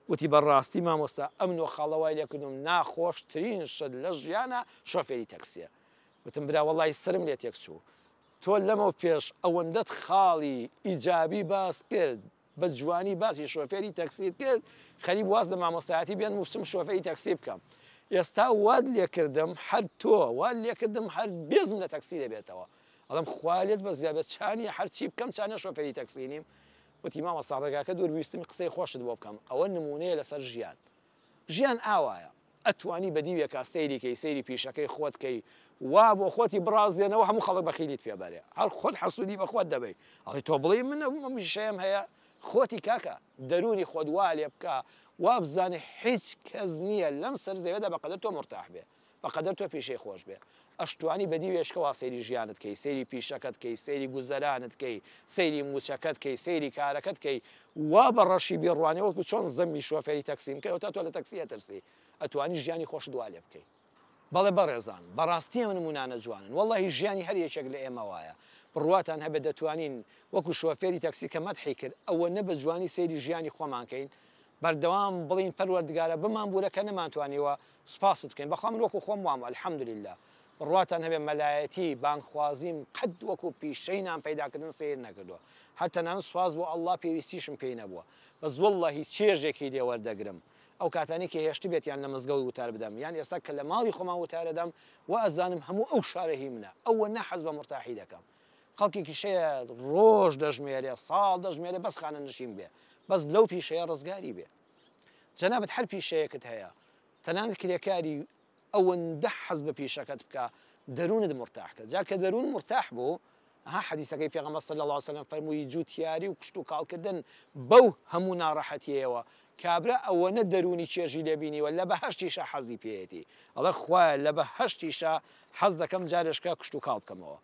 وتی بەڕاستی مامۆستا ئەم نۆ خاڵە وای لێکردوم ناخۆشترین شت لە ژیانا شۆفێری تەکسیە. وتم برا وەڵاهی سەرم لێ تێکچوو تۆ لەمەو پێش ئەوەندەت خاڵی ئیجابی باس کرد بە جوانی باسی شۆفێری تەکسیت کرد خەریک واز لە مامۆستایەتی بێنم و بچم شۆفێری تەکسی بکەم ئێستا وات لێکردم هەر تۆ وات لێکردم هەر بێزم لە تەکسی دەبێتەوە ئەڵێم خوا لێت بەزیا بێت چانیە هەرچی بکەم چانە شۆفێری تەکسی نیم وتی مامۆستا ڕێگاکە دوور ویستم قسەی خۆشت بۆ بکەم ئەوە نمونەیە لەسەر ژیان ژیان ئاوایە ئەتوانی بە دیوێکا سەیری کەی سەیری پیشەکەی خۆت کەی وا بۆ خۆتی بڕازێنەوە هەموو خەڵک بەخیلیت پێ بەرێ هەر خۆت حەسوودی بە خۆت دەبەی ئەڵێی تۆ بڵێی من ئەم پیشەیەم هەیە خۆتی کاکە دەروونی خۆت وا لێ بکە وابزانێ هیچ کەس نییە لەم سەر زەوێدا بەقەدەر تۆ مورتاح بێ بەقەدەر تۆ پیشەی خۆش بێ ئەشتوانی بە دیوێشکەوە سەیری ژیانت کەی سەیری پیشەکەت کەی سەیری گوزەرانت کەی سەیری موچەکەت کەی سەیری کارەکەت کەی وا بە ڕەشی بیڕوانی وەکو چۆن زەمی شۆفێری تەکسیم کرد ئەوتا تۆ لە تەکسی ئەترسی ئەتوانی ژیانی خۆشت وا لێ بکەی. بەڵێ بەڕێزان بەڕاستی ئەم نمونانە جوانن وەڵاهی ژیانی هەر یەکێک لە ئێمە وایە بڕواتان هەبێت دەتوانین وەکو شۆفێری تەکسی کە مەدحی کرد ئەوەنە بە جوانی سەیری ژیانی خۆمان کەین بەردەوام بڵێین پەروەردگارە بمانبورە کە نەمانتوانیوە سوپاست بکەین بەخوا من وەکو خۆم وام الحمدللە بڕواتان هەبێ مەلایەتی بانگخوازیم قەت وەکو پیشەی نان پەیداکردن سەیر نەکردوە هەر تەنانەت سوپاس بۆ اللە پێویستیشم پێی نەبووە بەس واللەهی چێژێکی لێ وەردەگرم ئەو کاتانەی کە هێشتبێتیان لە مزگەوت وتار بدەم یان ئێستا کە لە ماڵی خۆمان وتارەدەم وائەزانم هەموو ئەو شارە هی منە ئەوەنە حەز بە مورتاحی دەکەم خەڵکێکیش هەیە ڕۆژ دەژمێرێ ساڵ دەژمێرێ بەس خانەنشین بێ بەس لەو پیشەیە ڕزگاری بێ جەنابت هەر پیشەیەکت هەیە تەنانەت کرێکاری ئەوەندە حەز بە پیشەکەت بکە دەروونت مورتاح کە جا کە دەروون مورتاح بوو ها حەدیسەکەی پێغەمبەر صلی اللە علیه وسلم فەرمووی جوتیاری و کشتوکاڵ کردن بەو هەموو ناڕەحەتیەوە کابرا ئەوەنە دەروونی چێژی لێ بینیوە لە بەهەشتیشا حەزی پێیەتی ئەڵێ خوایە لە بەهەشتیشا حەز دەکەم جارێشکە کشتوکاڵ بکەمەوە.